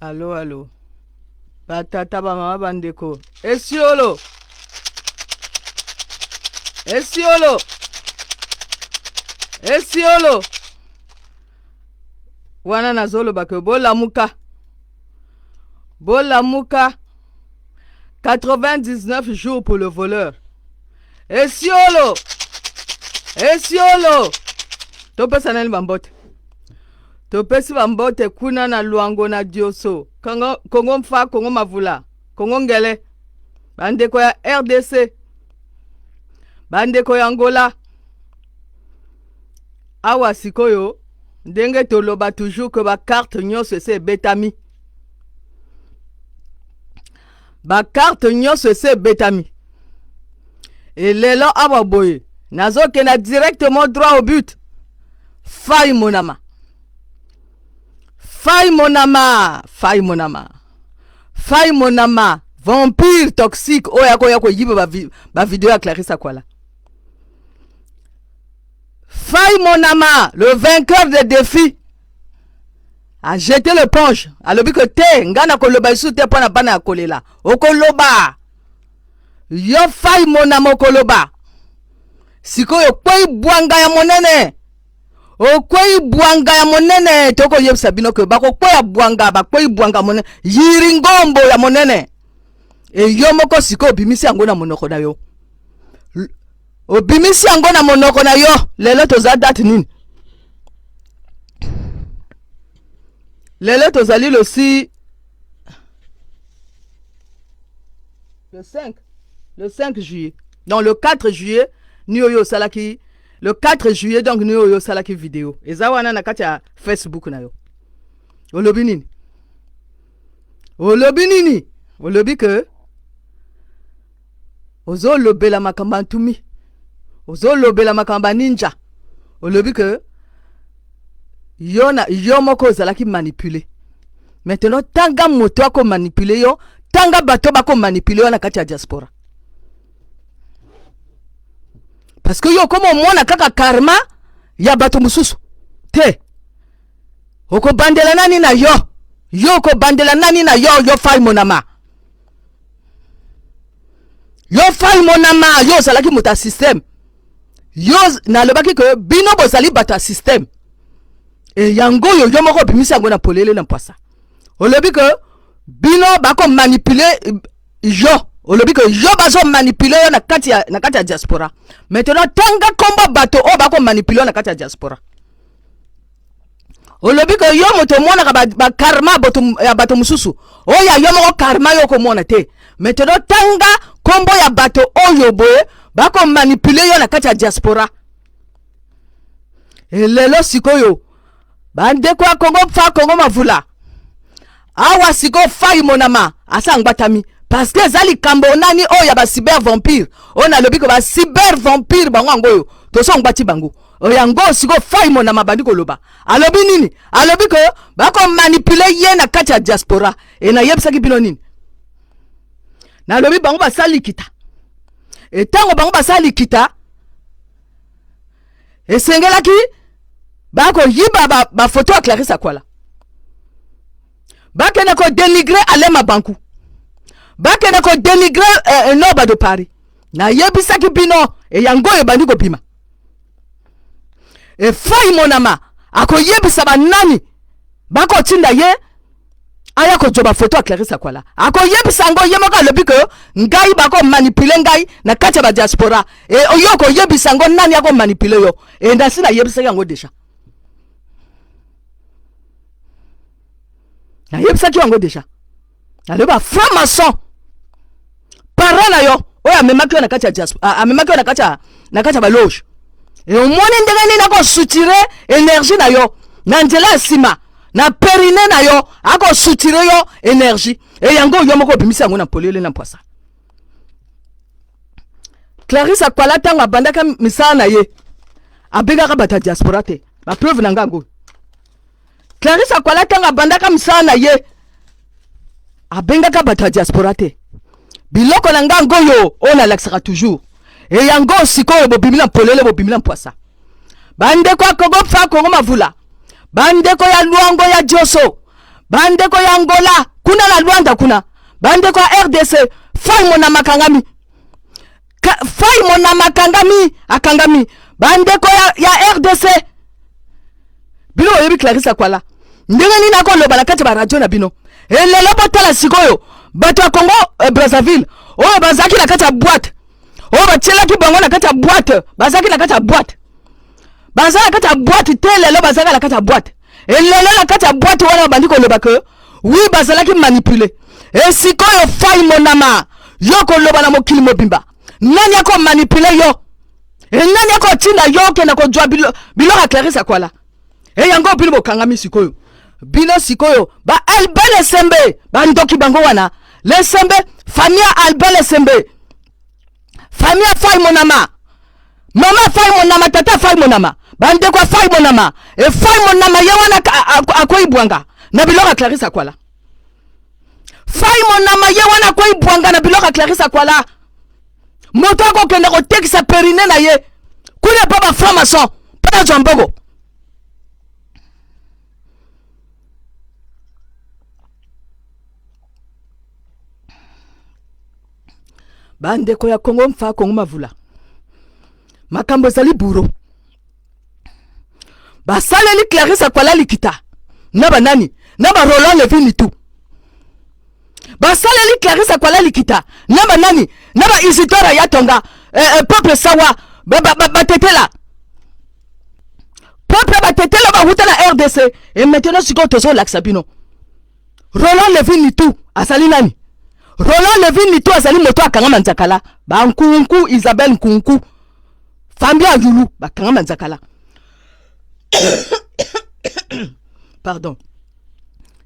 Alo alo ba tata ba mama ba ndeko esiolo esiolo esiolo wana nazoloba ke bolamuka bolamuka 99 jours pour le voleur esiolo esiolo topesa nani bambote Topesi ba mbote kuna na Luango na Dioso, Kongo, Kongo Mfa, Kongo Mavula, Kongo Ngele, bandeko ya RDC, bandeko ya Angola. Awa sikoyo ndenge toloba toujours que ba carte nyonso ese ebetami, ba carte nyonso ese ebetami. E lelo awa boye nazokenda directement droit au but. Fai monama. Fai monama, fai monama. Fai monama, vampire toxique oyo akoya koyiba ba, vi, ba video ya Clarisse Akwala. Fai monama, le vainqueur des défis. A jeté l'éponge. Alobi que te, nga na koloba lisusu te mpo na bana ya kolela. Okoloba. Yo Fai monama okoloba. Sikoyo okwei bwanga ya monene. Okwei bwanga ya monene. Tokoyebisa bino ke bakokweya bwanga, bakwei bwanga monene. Yiringombo ya monene. E yo moko sikoyo obimisi yango na monoko na yo. Obimisi yango na monoko na yo. Lelo toza date nini? Lelo tozali le 6 le 5 le 5 juillet non le 4 juillet ni oyo osalaki le 4 juillet donc ni oyo osalaki video eza wana na kati ya facebook na yo olobi nini olobi nini olobi ke ozolobela makambo ya ntumi ozolobela makambo ya ninja olobi ke yo, na, yo moko ozalaki manipule maintenant tanga moto akomanipule yo tanga bato bakomanipule yo na kati ya diaspora parce que yo okoma omona kaka karma ya bato mosusu te okobandela nani na yo yo okobandela nani na yo yo fai monama yo fai monama yo ozalaki moto ya systeme yo nalobaki ke bino bozali bato ya systeme e yango oyo yo moko obimisi yango na polele na mpwasa olobi ke bino bakomanipule yo olobi ke yo bazomanipule yo na kati ya, na kati ya diaspora maintenant tanga nkombo bato oyo bakomanipule yo na kati ya diaspora olobi ke yo moto omonaka bakarma ba ya bato mosusu oyo ya yo moko karma yo okomona te maintenant tanga nkombo ya bato oyo boye bakomanipule yo na kati ya diaspora elelo sikoyo bandeko ya kongo fa kongo mavula awa sikoyo fai monama asa ngbatami parce que eza likambo nani oyo ya ba cyber vampire oyo nalobi ko ba cyber vampire bango yango oyo toso ngbati bango yango sikoyo fai monama abandi koloba alobi nini alobi ko bakomanipule ye na kati ya diaspora e nayebisaki bino nini nalobi bango basali likita etango bango basali likita esengelaki bakoyiba bafoto ba ya clarisse akwala bakende kodenigre alain mabanku bakende kodenigre eh, eh, noba de paris nayebisaki bino eyango oyo ebandi kobima efai monama akoyebisa banani bakotinda ye aya kozwa bafoto ya clarisse akwala akoyebisa yango ye moko alobi ke ngai bakomanipule ngai na kati ya badiaspora e oyo okoyebisa yango nani akomanipule yo e nasi nayebisaki yango deja nayebisaki yango deja nalobi ba franc maçon parent na yo oyo amemaki yo na kati ya diaspora amemaki yo na kati ya na kati ya baloge e omoni ndenge nini akosutire energie na yo na nzela ya nsima na perine na yo akosutire yo energie e yango yo moko obimisi yango na polele na mpwasa clarisse akwala ntango abandaka misala na ye abengaka bato ya diaspora te bapreuve na ngango Clarisse Akwala ntango abandaka misala na ye abengaka bato ya diaspora te biloko na ngai yango oyo oyo nalakisaka toujours e yango sikoyo bobimi na polele bobimi na mpwasa bandeko ya kongo mfa kongo mavula bandeko ya luango ya dioso Bandeko ya Angola kuna na Luanda kuna, bandeko ya RDC, Fai Monama akangami. Fai Monama akangami, akangami. Bandeko ya RDC, bino boyebi Clarisse Akwala ndenge nini akoloba na kati ya baradio na bino. Elelo botala sikoyo bato ya Congo Brazzaville oyo bazalaki na kati ya boîte, oyo batielaki bango na kati ya boîte, bazalaki na kati ya boîte, baza na kati ya boîte te, lelo bazalaka na kati ya boîte. Elelo na kati ya boîte wana babandi koloba ke wi bazalaki manipule. Esikoyo Fai Monama, yo koloba na mokili mobimba, nani akomanipule yo? E nani akotinda yo okende kozwa biloko ya Clarisse Akwala? E yango bino bokangami sikoyo, bino sikoyo ba Albert Lesembe, bandoki bango wana Lesembe, famille ya Albert Lesembe, famille ya Fai Monama, mama Fai Monama, tata Fai Monama, bandeko ya Fai Monama. E Fai Monama ye wana akwei bwanga na biloko ya Clarisse Akwala. Fai Monama ye wana akwei bwanga na biloko ya Clarisse Akwala. Moto akokende kotekisa perine na ye kuna epa ba franc maçon mpo nazwa mbongo. Bandeko ya Kongo mfa Kongo mavula, makambo ezali buro. Basaleli Clarisse Akwala likita na banani na ba Roland Levi Nitu. Basaleli Clarisse Akwala likita na banani na ba Isidore Yatonga, peuple sawa batetela peuple batetela bawuta na RDC. Et maintenant sikoyo tozolakisa bino Roland Levi Nitu azali nani? Roland Levi Nitu azali moto akangama nzakala, ba Nkunku Isabelle Nkunku, famille ya Yulu bakangama nzakala. Pardon.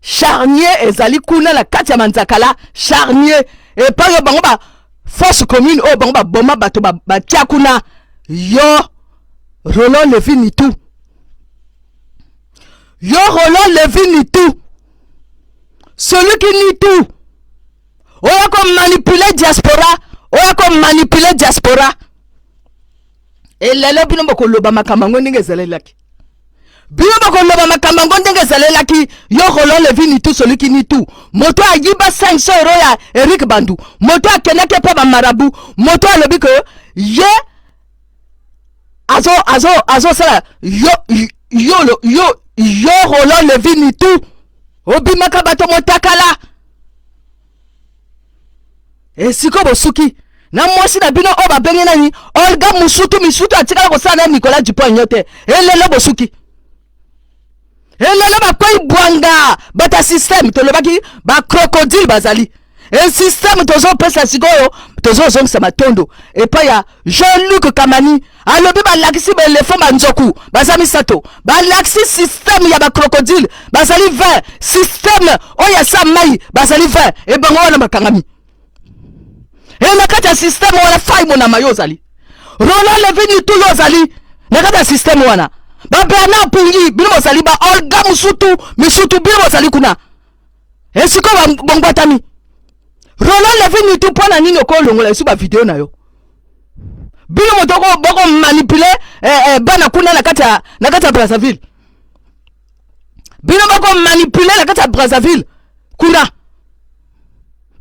Charnier ezali kuna na kati ya manzakala, charnier epai oyo bango ba force commune oyo bango baboma bato batia kuna. Yo Roland Levi Nitu, yo Roland Levi Nitu, celui qui nie tout, oya ko manipuler diaspora, oya ko manipuler diaspora. Elelo bino bokoloba makambo yango ndenge ezalelaki, bino bokoloba makambo yango ndenge ezalelaki. Yo Roland Levi Nitu, celui qui nie tout, moto ayiba 500 euro ya Eric Bandu, moto akendaki epa ba marabu, moto alobi ke ye azo azo azosala yo yo yo yo Roland Levi Nitu obimaka bato motakala. Esiko bosuki na mwasi na bino oyo babengi nani Olga Musutu Misutu, atikala kosala na Nicolas Dupont-Aignan te. Elelo bosuki, elelo bakwei bwanga bato ya systeme. Tolobaki ba crocodile bazali e systeme. Tozopesa sikoyo, tozozongisa matondo epai ya Jean-Luc Kamani. Alobi balakisi baelefo banzoku baza misato, balakisi systeme ya bacrocodile bazali 20, systeme oyo ya sa mai bazali 20. Ebango wana bakangami e na kati ya systeme wana. Fai Monama yo ozali, Roland Levi Nitu yo ozali na kati ya systeme wana, ba Bernard Pungi bino bozali, ba Olga Musutu Misutu bino bozali kuna. Esiko bongwatami Roland Levi Nitu, mpo na nini okolongola esu ba video na yo? Bino moto boko manipuler bana kuna na kati ya Brazzaville. Bino boko manipuler na kati ya Brazzaville kuna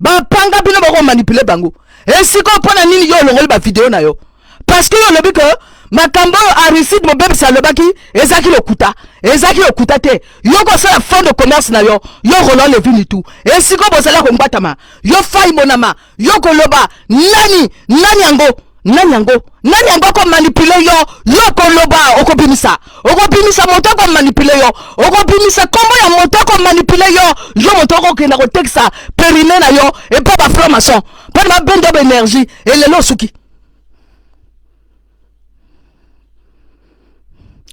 bapanga, bino boko manipuler bango. Esiko mpo na nini yo olongoli ba video na yo? Parce que yo olobi ke makambo oyo Aristide Mobebisi alobaki ezalaki lokuta. Ezalaki lokuta te. Yo kosala fond de commerce na yo, yo Roland Levi Nitu. Esiko bozala kongwatama, yo Fai Monama, yo koloba nani nani yango nani yango nani yango akomanipule yo. Yo koloba okobimisa, okobimisa moto akomanipule yo, okobimisa kombo ya moto akomanipule yo. Yo moto okokenda kotekisa perine na yo epa ba franc maçon mpona babenda ba énergie. Elelo osuki,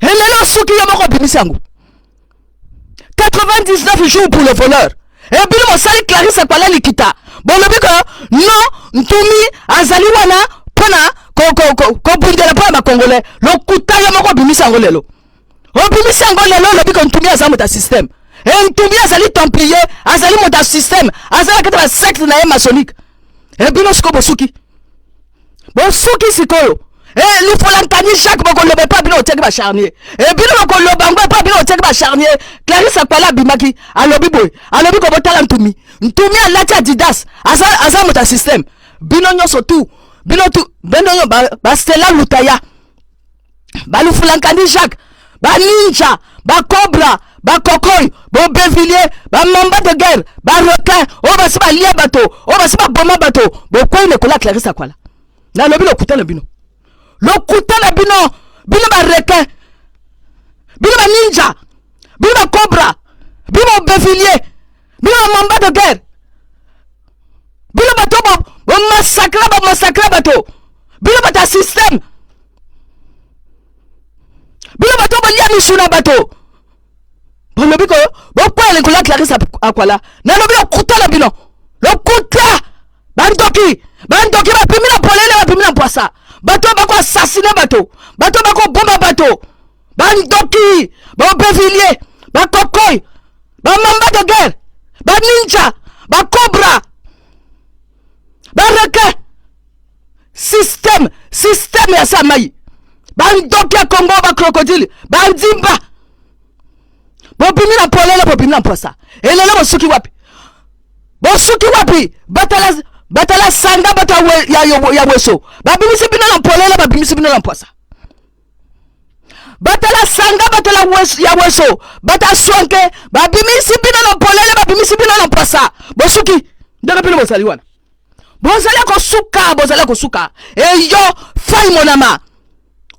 elelo osuki, yo moko obimisi yango. 99 jours pour le voleur. E bino bosali Clarisse Akwala likita, bolobi ke non, Ntumi azali wana mpona kobundela mpona bakongolais. Lokuta, yo moko obimisi yango lelo, obimisi yango lelo, olobi ke Ntumi aza moto ya système. E Ntumbi azali templier, azali moto ya système, aza na kati ya basecte na ye maçonnique. E bino sikoyo bosuki, bosuki sikoyo. E lufulankani Jacques, bokoloba epa bino otiaki bacharnier. E bino bokoloba ngo epa bino otiaki bacharnier. Clarisse Akwala abimaki, alobi boye, alobi kobotala Ntumi. Ntumi alati Adidas, aza, aza moto ya système. Bino nyonso tu, bino tu, bino nyonso ba, ba Stella Lutaya, balufulankani Jacques, baninja, bacobra, bakokoi, bobevillier, bamamba de guerre, barequin oyo basi balia bato, oyo basi baboma bato, bokwei na ekola Clarisse Akwala. Nalobi lokuta na bino, lokuta na bino, bino barequin, bino baninja, bino bacobra, bino bobevillier, bino bamamba de guerre, bino bato bomasakra, bomasakra bato, bino bato ya systeme, bino bato bolia misu na bato. Bolobi ko bokwela likolo ya Clarisse Akwala. Nalobi lokuta na bino, lokuta. Bandoki, bandoki bapimi na polele, bapimi na mpwasa. Bato bako assassine bato, bato bako bomba bato, bandoki, baobevillier, bakokoi, bamamba de guerre, baninja, bacobra, barequin. Système, système ya sa mai. Bandoki ya Congo, ba crocodile, bandimba. Bobimi na polele, bobimi na mpwasa. Elelo bosuki wapi? Bosuki wapi? Batala, batala sanga bato ya, ya, ya weso. Babimisi bino na polele, babimisi bino na mpwasa. Batala sanga bato ya weso, bata swanke, babimisi bino na polele, babimisi bino na mpwasa. Bosuki ndenge bino bozali wana. Bozali kosuka, bozali kosuka. Eyo Fai Monama,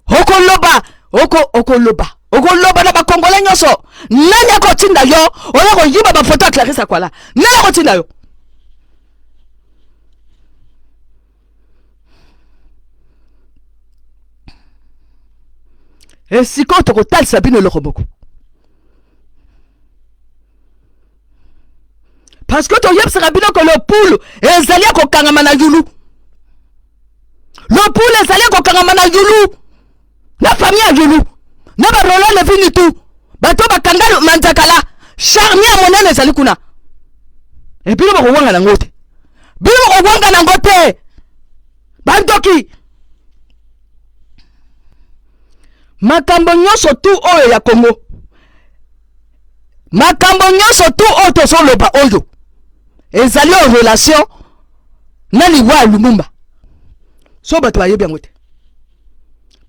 okoloba, oko, okoloba, okoloba na bakongole nyonso. Nani akotinda yo oya koyiba bafoto ya Clarisse Akwala? Nani akotinda yo? Esikoyo tokotalisa bino eloko moko, parce que toyebisaka bino ke lopulu ezali ya kokangama na yulu. Lopulu ezali ya kokangama na yulu, na famille ya yulu, na barolo levini tu bato bakanga manzakala charmi ya monene ezali kuna. E bino bokowanga nango te, bino bokowanga nango te, bandoki. Makambo nyonso tu oyo ya Congo, makambo nyonso tu oyo tozoloba oyo ezali en relation na liwa ya Lumumba. So bato bayebi yango te.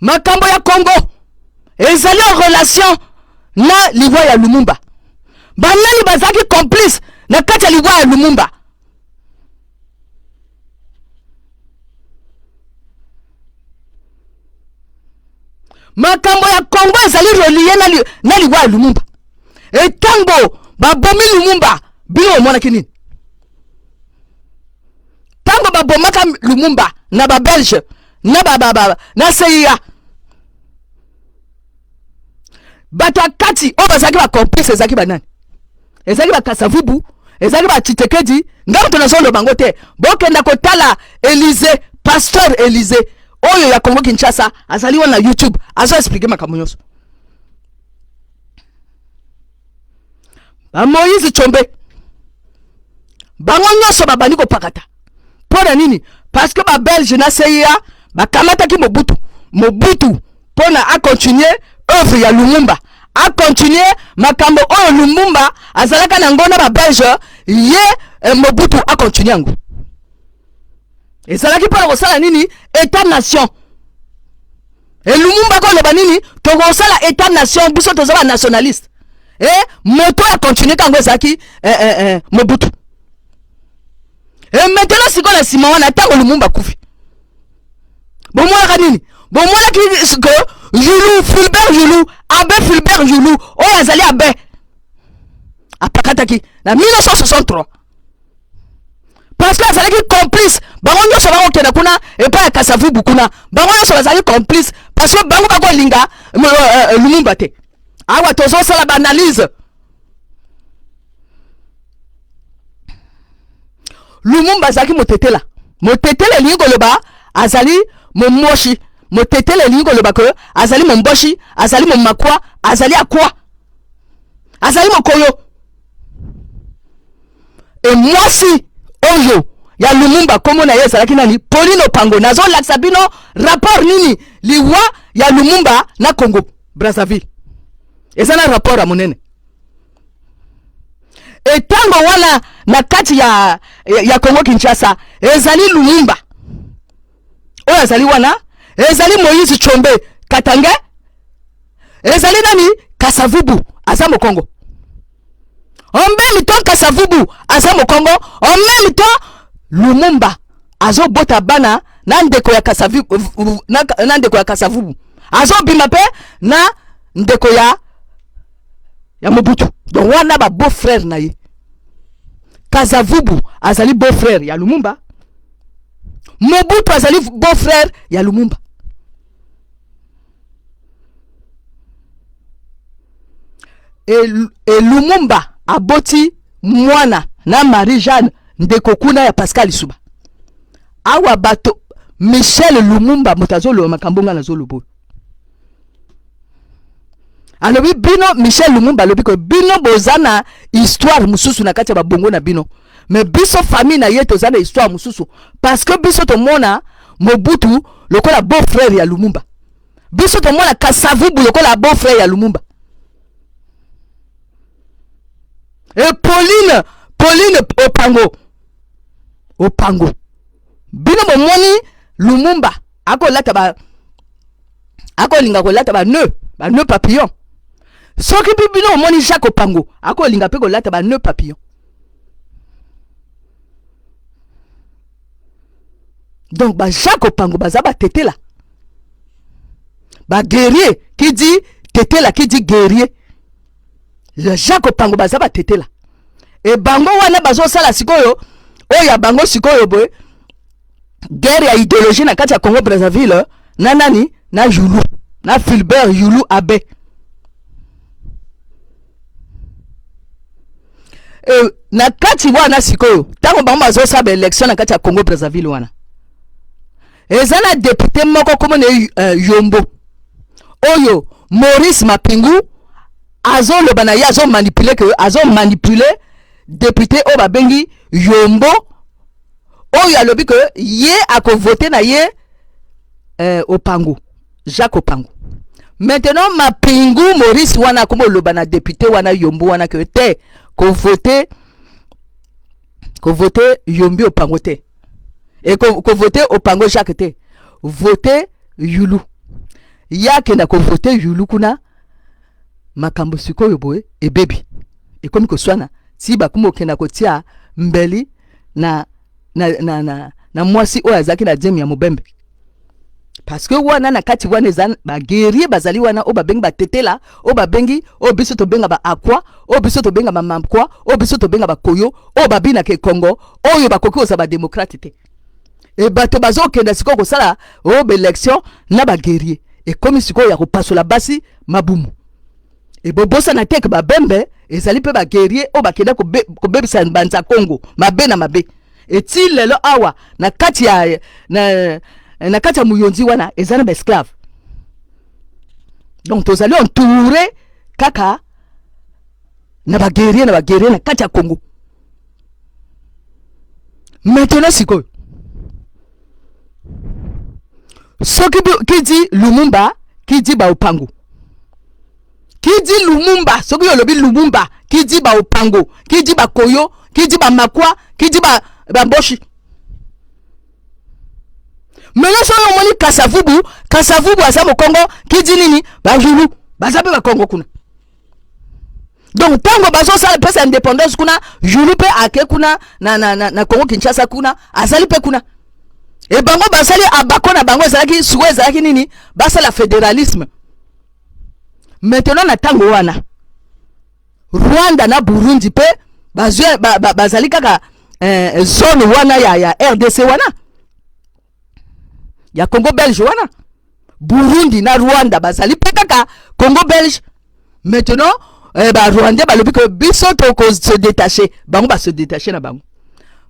Makambo ya Congo ezali en relation na liwa ya Lumumba. Banani bazalaki complice na kati ya liwa ya Lumumba? Makambo ya Congo ezali relie na, li, na liwa ya Lumumba. Etango babomi Lumumba, bino bomonaki nini? Tango babomaka Lumumba na ba Belge na ba, ba, ba, na CIA, bato ya kati oyo bazalaki ba complice ezalaki banani? Ezalaki ba Kasavubu, ezalaki ba Tshisekedi. Ngai moto nazoloba yango te. Bokenda kotala Elysée, pasteur Elysée oyo ya Congo Kinshasa, azali wana na YouTube, azo expliquer makambo nyonso. Ba Moïse Tshombe bango nyonso babandi kopakata. Mpo na nini? Parce que ba Belge na CIA bakamataki Mobutu, Mobutu mpo na a continuer œuvre ya Lumumba, a continuer makambo oyo Lumumba azalaka na ngo na ba Belge, ye Mobutu a continuer yango. Ezalaki mpo na kosala nini? État nation. E Lumumba koloba nini? Tokosala état nation, biso toza ba nationaliste. E moto ya continuer kango ezalaki Mobutu. E maintenant sikoyo na nsima wana ntango Lumumba akufi, bomonaka nini? Bomonaki ke Yulu, Fulbert Yulu, abbé Fulbert Yulu oyo azali abbé apakataki na 1963 parce que azalaki complice. Bango nyonso bakokenda kuna epai ya Kasavubu kuna, bango nyonso bazalaki complice parce que bango bakolinga Lumumba te. Awa tozosala baanalyse. Lumumba azalaki motetela. Motetela elingi koloba azali momoshi. Motetela elingi koloba ke azali momboshi, azali momakwa, azali akwa, azali mokoyo. E mwasi oyo ya Lumumba kombo na ye ezalaki nani? Pauline Opango. Nazolakisa bino rapport nini liwa ya Lumumba na Congo Brazzaville eza na rapport ya monene. Etango wana na kati ya Congo Kinshasa ezali Lumumba oyo azali wana, ezali Moïse Tshombe Katange, ezali nani Kasavubu aza mokongo. En même temps Kasavubu aza mokongo, en même temps Lumumba azobota bana na ndeko ya Kasavubu, na ndeko ya Kasavubu azobima mpe na ndeko ya Mobutu. Donc wana ba beau frère na ye. Kasavubu azali beau frère ya Lumumba, Mobutu azali beau frère ya Lumumba. E Lumumba aboti mwana na Marie Jeanne, ndeko kuna ya Pascal Lisuba. Awa bato Michel Lumumba moto azoloba makambo nga nazoloba oyo. Alobi bino, Michel Lumumba alobi ko bino boza na histoire mosusu na kati ya babongo na bino, mais biso famille na ye toza na histoire mosusu, parce que biso tomona Mobutu lokola beau frère ya Lumumba, biso tomona Kasavubu lokola beau frère ya Lumumba. E Pauline Opango, bino bomoni Lumumba akolata ba akolinga kolata ba nœud papillon. Soki mpe bino omoni Jacques Opango akolinga mpe kolata ba nœud papillon. Donc ba Jacques Opango baza batetela, baguerrier. Qui dit tetela, qui dit guerrier. Jacques Opango baza batetela. E bango wana bazosala sikoyo oyo ya bango sikoyo boye, guerre ya idéologie na kati ya Congo Brazzaville na nani? Na Yulu, na Fulbert Yulu Abe. E, na kati wana sikoyo, ntango bango bazosala baélection na kati ya Congo Brazzaville wana, eza na député moko komona Yombo, oyo Maurice Mapingu azoloba na ye, azomanipule ke azomanipule député oyo babengi Yombo, oyo alobi ke ye akovote na ye Opango, Jacques Opango. Maintenant Mapingu Maurice wana akoma oloba na député wana Yombo wana ke te, kovote Yombi Opango te, e kovote Opango Jacques te, vote Yulu. Ye akenda kovote Yulu kuna. Makambo sikoyo boye ebebi, ekomi koswana ti bakomi kokenda kotia mbeli na mwasi oyo azalaki na zemi ya mobembe, parce que wana na kati wana eza baguerrier bazali wana oyo babengi batetela, oyo babengi, oyo biso tobenga baakwa, oyo biso tobenga bamankwa, oyo biso tobenga bakoyo, oyo babinaka ekongo, oyo bakoki kozala badémocrate te. E bato bazokenda sikoyo kosala oyo baélection na baguerrier, ekomi sikoyo ya kopasola basi mabumu. Ebobosana te ke babembe ezali mpe baguerrier oyo bakenda kobebisa banza Kongo mabe na mabe. Eti lelo awa na kati ya muyonzi wana eza na baesclave. Donc tozali entouré kaka na baguerrier na kati ya Congo. Maintenant sikoyo, soki qui dit Lumumba, qui dit baopango, qui dit Lumumba, soki olobi Lumumba, qui dit baopango, qui dit bakoyo, qui dit bamakwa, qui dit bamboshi. Maintenant soki omoni Kasavubu, Kasavubu aza mokongo, qui dit nini? Bayulu baza mpe bakongo kuna. Donc ntango bazosala mpesa indépendance kuna, Yulu mpe ake kuna na Congo Kinshasa kuna, azali mpe kuna. E bango basali abako na bango ezalaki sikoyo, ezalaki nini? Basala fédéralisme. Maintenant na ntango wana Rwanda na Burundi mpe bazwi bazali kaka zone wana ya RDC wana, ya Congo belge wana. Burundi na Rwanda bazali mpe kaka Congo belge. Maintenant barwandais balobi ke biso tokose détache, bango base détache na bango.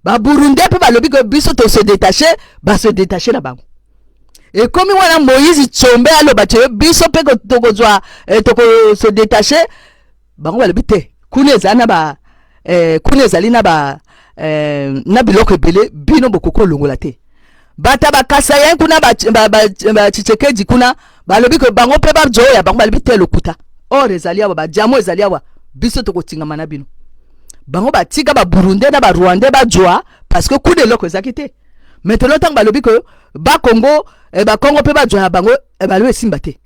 Baburundais mpe balobi ke biso tose détache, base détache na bango. Ekomi wana Moïse Tshombe aloba te biso mpe tokozwa tokose détache. Bango balobi te, kuna ezali na ba kuna ezali na ba na biloko ebele bino bokoki kolongola te. Bata bakasayen kuna batshisekedi kuna balobi ke bango mpe bazoya bango balobi te lokuta or ezali awa badiamo ezali awa biso tokotingama na bino. Bango batika baburundais na barwandais bazwa parce que kuna eloko ezalaki te. Maintenant ntango balobi ke bakongo eh, bakongo mpe bazwa ya bango eh, balobi esimba te.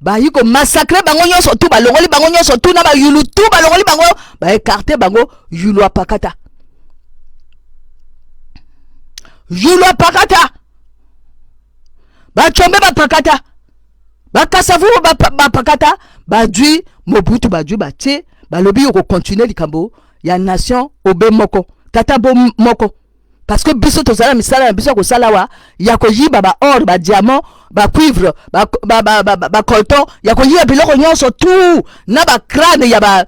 Bayi komassacre bango nyonso tu, balongoli bango nyonso tu na bayulu tu, balongoli bango, baekarte bango yulu apakata, yulu apakata, bacombe bapakata, bakasavubu bapakata, badwi Mobutu, badwi batie, balobi yo kokontinue likambo ya nation obe moko tata bo moko, parce que biso tozala misala na biso ya kosala awa ya koyiba ba or, ba diamant, ba cuivre, ba, ba, ba, ba, ba, ba colton, ya koyiba biloko nyonso tout na ba crâne ya ba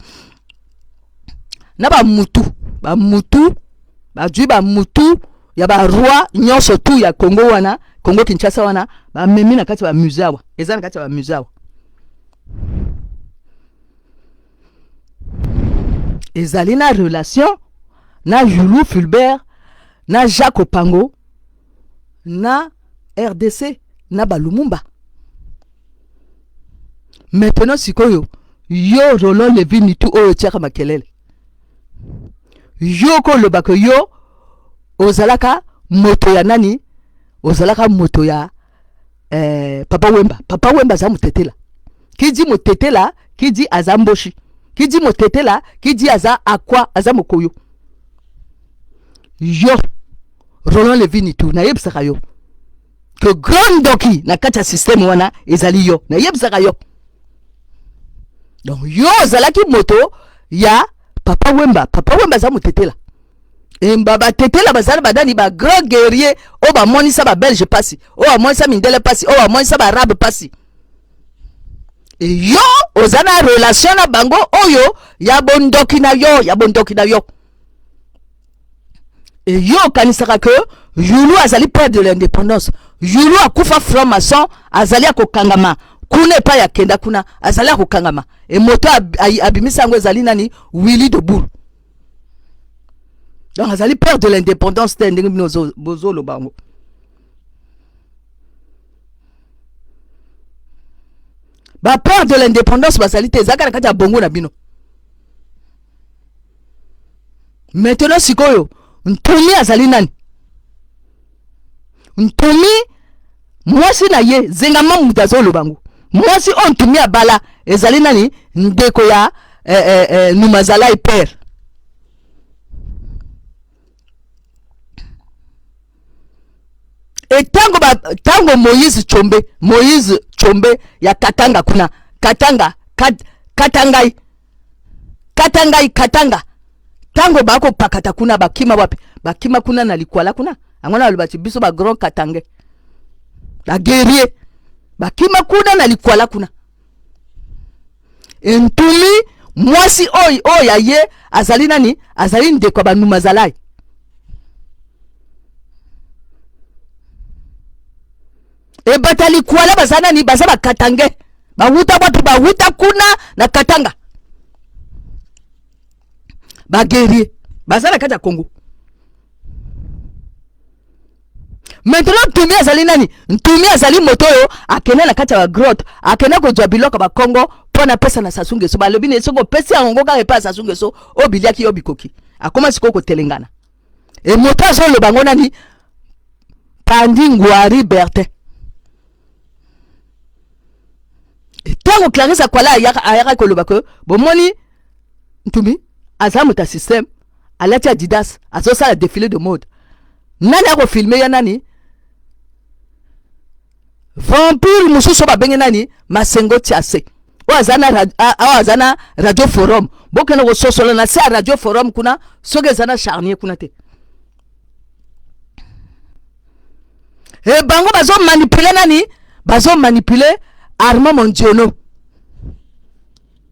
na ba mutu, ba mutu bazwi ba mutu ya ba roi nyonso tout ya Congo wana, Congo Kinshasa wana, bamemi na kati ya ba musée awa, eza na kati ya ba musée awa. Ezali na relation na Yulu Fulbert na Jacques Opango na RDC na Balumumba. Maintenant sikoyo yo Roland Levi Nitu oyo otiaka makelele, yo kolobaka yo ozalaka moto ya nani? Ozalaka moto ya Papa Wemba. Papa Wemba aza motetela. Qui dit motetela, qui dit aza mboshi. Qui dit motetela, qui dit aza akwa, aza mokoyo. Yo Roland Levi Nitu, nayebisaka yo que grand ndoki na kati ya système wana ezali yo, nayebisaka yo. Donc yo ozalaki moto ya Papa Wemba. Papa Wemba aza motetela. Emba batetela bazali badani ba grand guerrier oyo bamonisa ba belge pasi, oyo bamonisa mindele pasi, oyo bamonisa ba arabe pasi. E yo oza na relation na bango oyo ya bondoki na yo, ya bondoki na yo. E yo okanisaka ke Yulu azali père de l'indépendance. Yulu akufa franc-maçon, azali akokangama kuna epai akenda kuna, azali akokangama. E moto abimisa yango ezali nani? Willy de Boule. Donc azali père de l'indépendance te ndenge bino bozoloba yango. Ba père de l'indépendance bazali te, ezalaka na kati ya bongo na bino. Maintenant sikoyo Ntumi azali nani? Ntumi mwasi na ye zengama moto azoloba ngo, mwasi oyo Ntumi abala ezali nani? Ndeko ya Numazalai père. E tango ba tango Moïse Tshombe, Moïse Tshombe ya Katanga kuna, Katanga, kat, Katangai, Katangai, Katanga. Tango bako pakata kuna bakima wapi? Bakima kuna na likwala kuna. Yango na loba biso ba grand Katange. Ba guerrier. Bakima kuna na likwala kuna. Entumi mwasi oyo oyo ya ye azali nani? Azali ndeko ya banuma zalai. Ebata likwala baza nani? Baza bakatange. Bawuta wapi? Bawuta kuna na Katanga. Ba guerrier baza na kati ya Congo. Maintenant Ntumi azali nani? Ntumi azali moto oyo akende na kati ya ba grotte, akende kozwa biloko ba Congo mpo na pesa na Sassou Nguesso. Balobi ne soki opesi yango kaka epai ya Sassou Nguesso, oyo biliaki yo bikoki. Akoma sikoyo kotelengana. E moto azoloba ngo nani? Pandi Ngwari Bertin. Ntango Clarisse Akwala ayaka koloba ke bomoni Ntumi aza moto ya système, alati Adidas, azosala défilé de mode. Nani akofilme ya nani? Vampire mosusu oyo babenge nani? Masengo Tiase oyo aza na oyo aza na radio forum. Bokende kososola na se ya radio forum kuna soki eza na charnier kuna te. E bango bazo manipuler nani? Bazo manipuler Armand Mondiono.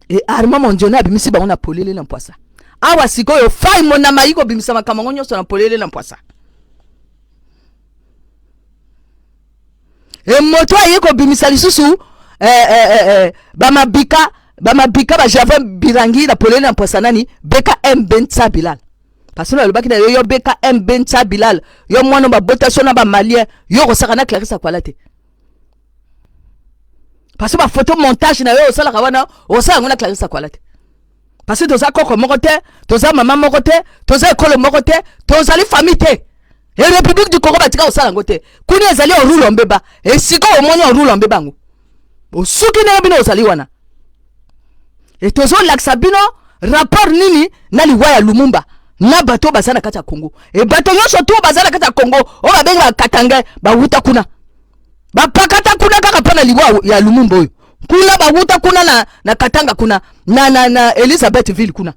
E Armand Mondiono abimisi bango na polele na mpwasa. Awa sikoyo fai monama yi kobimisa makambo yango nyonso na polele na mpwasa. E moto aye kobimisa lisusu bamabika bamabika ba Javon Birangi na polele na mpwasa nani? BKM Bensa Bilal. Parce que alobaki na yo, yo BKMB Ntsa Bilal, yo mwana babota so na ba malien, yo kosaka na Clarisse Akwala te. Parce que ba photo montage na yo osalaka wana, osala yango na Clarisse Akwala te. Parce que toza koko moko te, toza mama moko te, toza ekolo moko te, tozali famille te. E République du Congo batika kosala yango te. Kuna ezali orulo mbeba. Esika omoni orulo mbeba yango. Osuki ndenge bino ozali wana. E tozolakisa bino rapport nini na liwa ya Lumumba na bato baza na kati ya Congo. E bato nyonso tu baza na kati ya Congo oyo babengi ba Katangais bawuta kuna. Bapakata kuna kaka mpo na liwa ya Lumumba oyo. Kuna bawuta kuna na Katanga kuna na Elizabethville kuna.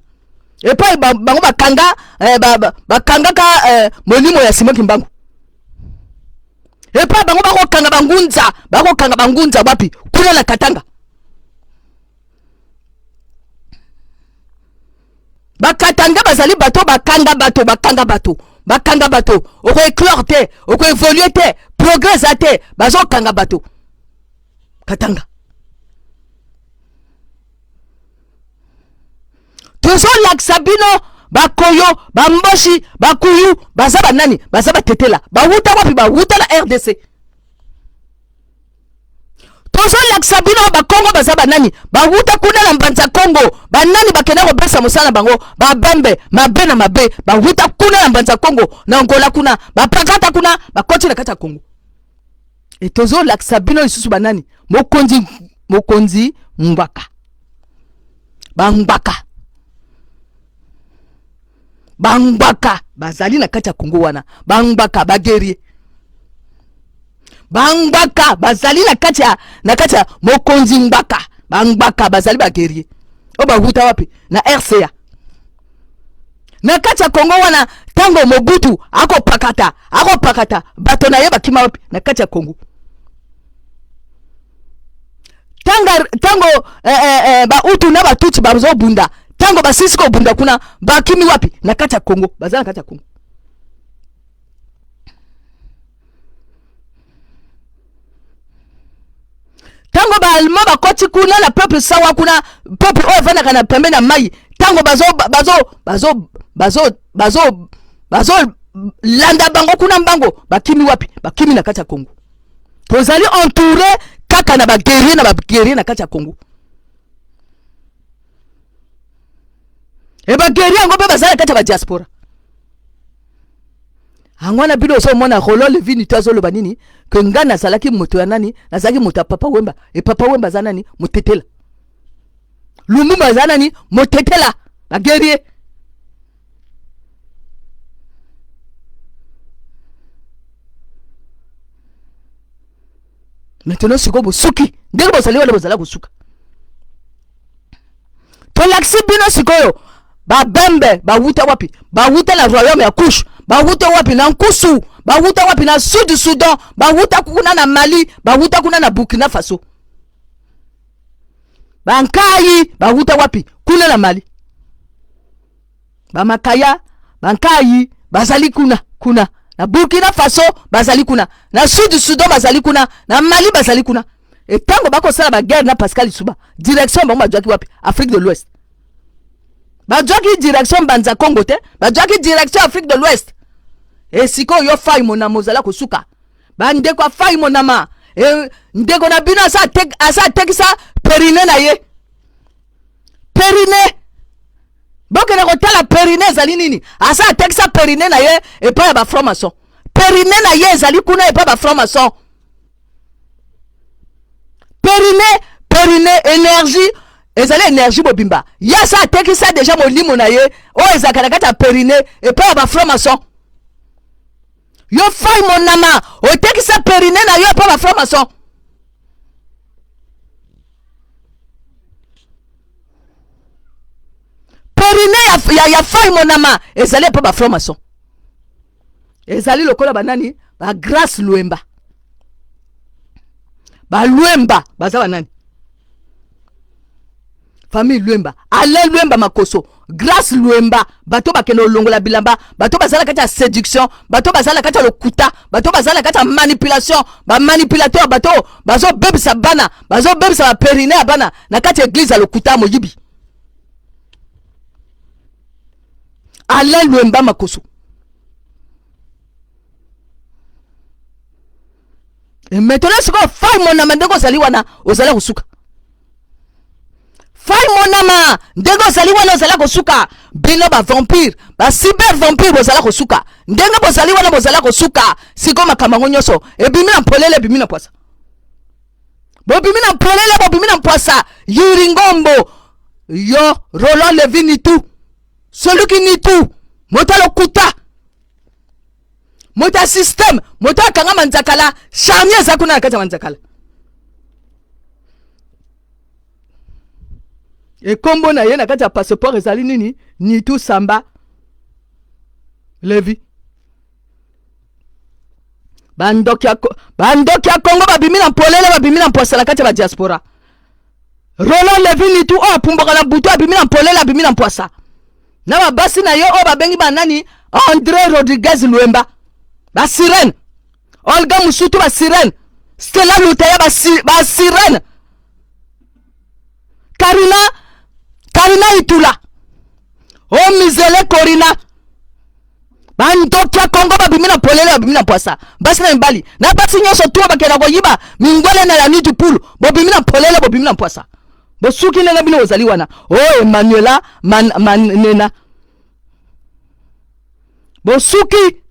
Epai bango bakanga bakangaka molimo ya Simon Kimbangu. Epai bango bakokanga bangunza, bakokanga bangunza wapi? Kuna na Katanga. Bakatanga bazali bato bakanga bato, bakanga bato, bakanga bato. Oko éclore te, oko évoluer te, progrès eza te, bazokanga bato. Katanga. Tozolakisa bino bakoyo, bamboshi, bakuyu, baza banani, baza batetela, bawuta wapi? Bawuta na RDC. Tozolakisa bino bakongo baza banani, bawuta kuna na Mbanza Kongo, banani bakenda kobesa mosala na bango, babembe mabe na mabe, bawuta kuna na Mbanza Kongo, na Angola kuna, bapakata kuna, bakoti na kati ya Kongo. E tozolakisa bino lisusu banani, mokonzi Ngbaka, bangbaka, bangbaka bazali na kati ya Kongo wana, bangbaka ba guerrier, bangbaka bazali na kati ya, na kati ya mokonzi Ngbaka, bangbaka bazali ba guerrier oyo bawuta wapi? Na RCA. Na kati ya Kongo wana, tango Mobutu akopakata, akopakata bato na ye bakima wapi? Na kati ya Kongo. Tango ba Hutu na ba Tutsi bazobunda, tango basisi kobunda kuna, bakimi wapi? Na kati ya Kongo, baza na kati ya Kongo. Tango ba Allemand bakoti kuna na peuple sawa kuna, peuple oyo evandaka na pembe na mai, tango bazo, bazo, bazo, bazo, bazo, bazo landa bango kuna mbango, bakimi wapi? Bakimi na kati ya Kongo. Tozali entouré kaka na ba guerrier, na ba guerrier na kati ya Kongo. E ba guerrier yango mpe bazali na kati ya ba diaspora. Yango wana bino ozomona Roland Levin to azoloba nini? Ke nga nazalaki moto ya nani? Nazalaki moto ya Papa Wemba. E Papa Wemba aza nani? Motetela. Lumumba aza nani? Motetela. Ba guerrier. Maintenant sikoyo bosuki ndenge bozali wana, bozala kosuka. Tolakisi bino sikoyo babembe bawuta wapi? Bawuta na royaume ya Kush, bawuta wapi? Na Nkusu, bawuta wapi? Na Sud Soudan, bawuta kuna na Mali, bawuta kuna na Burkina Faso. Bankai bawuta wapi? Kuna na Mali. Bamakaya, bankai bazali kuna, kuna na Burkina Faso bazali kuna, na Sud Soudan bazali kuna, na Mali bazali kuna. Et tango bakosala ba guerre na Pascal Lissouba, direction bango bazwaki wapi? Afrique de l'Ouest. Bazwaki direction Mbanza Congo te, bazwaki direction Afrique de l'Ouest. Et sikoyo yo Fay Monama ozala kosuka. Ba ndeko ya Fay Monama, e, ndeko na bino asa atekisa perine na ye. Perine. Bokende kotala perine ezali nini? Asa atekisa perine na ye epai ya ba franc-maçon. Perine na ye ezali kuna epai ya ba franc-maçon. Perine, perine, énergie, ezali énergie bobimba. Ye asa atekisa déjà molimo na ye oyo ezalaka na kati ya perine epai ya ba franc-maçon. Yo Fay Monama otekisa perine na yo epai ya ba franc-maçon. Perine ya Fay Monama ezali epai ba franc-maçon. Ezali lokola banani? Ba Grâce Luemba. Ba Luemba baza banani? Famille Luemba, Alain Luemba Makoso, Grâce Luemba, bato bakende olongola bilamba, bato bazala kati ya séduction, bato bazala kati ya lokuta, bato bazala kati ya manipulation, ba manipulateur, bato bazobebisa bana, bazobebisa ba perine ya bana na kati ya église ya lokuta moyibi. Alain Luemba Makoso. Et maintenant sikoyo Fay Monama ndenge ozali wana ozali kosuka. Fay Monama ndenge ozali wana ozali kosuka. Bino ba vampire, ba cyber vampire bozala kosuka. Ndenge bozali wana bozala kosuka. Sikoyo makambo yango nyonso ebimi na mpolele ebimi na pwasa. Bobimi na mpolele bobimi na mpwasa. Yiri Ngombo yo Roland Levi Nitu celui qui nie tout moto ya lokuta moto ya systeme moto akanga manzakala charnier eza kuna na kati ya manzakala ekombo na ye na kati ya passeport ezali nini nitu samba levi bandoki ya bandoki ya kongo babimi na mpolele babimi na mpwasa na kati ya badiaspora Roland Levi Nitu oyo apumbwaka na butu abimi na mpolele abimi na mpwasa na babasi na ye oyo babengi banani Andre Rodriguez Luemba ba sirene Olga Musutu ba sirene Stella Lutaya ba, si, ba sirene Karina Karina Itula Omizele Corina Bandoki ya Congo babimi na polele, babimi na pwasa, basi na mibali na basi nyonso tu bakenda koyiba mingwele na la nuit du poule, bobimi na polele, bobimi na pwasa, bosuki ndenge bino bozali wana. O oh, Emmanuela man, manena bosuki.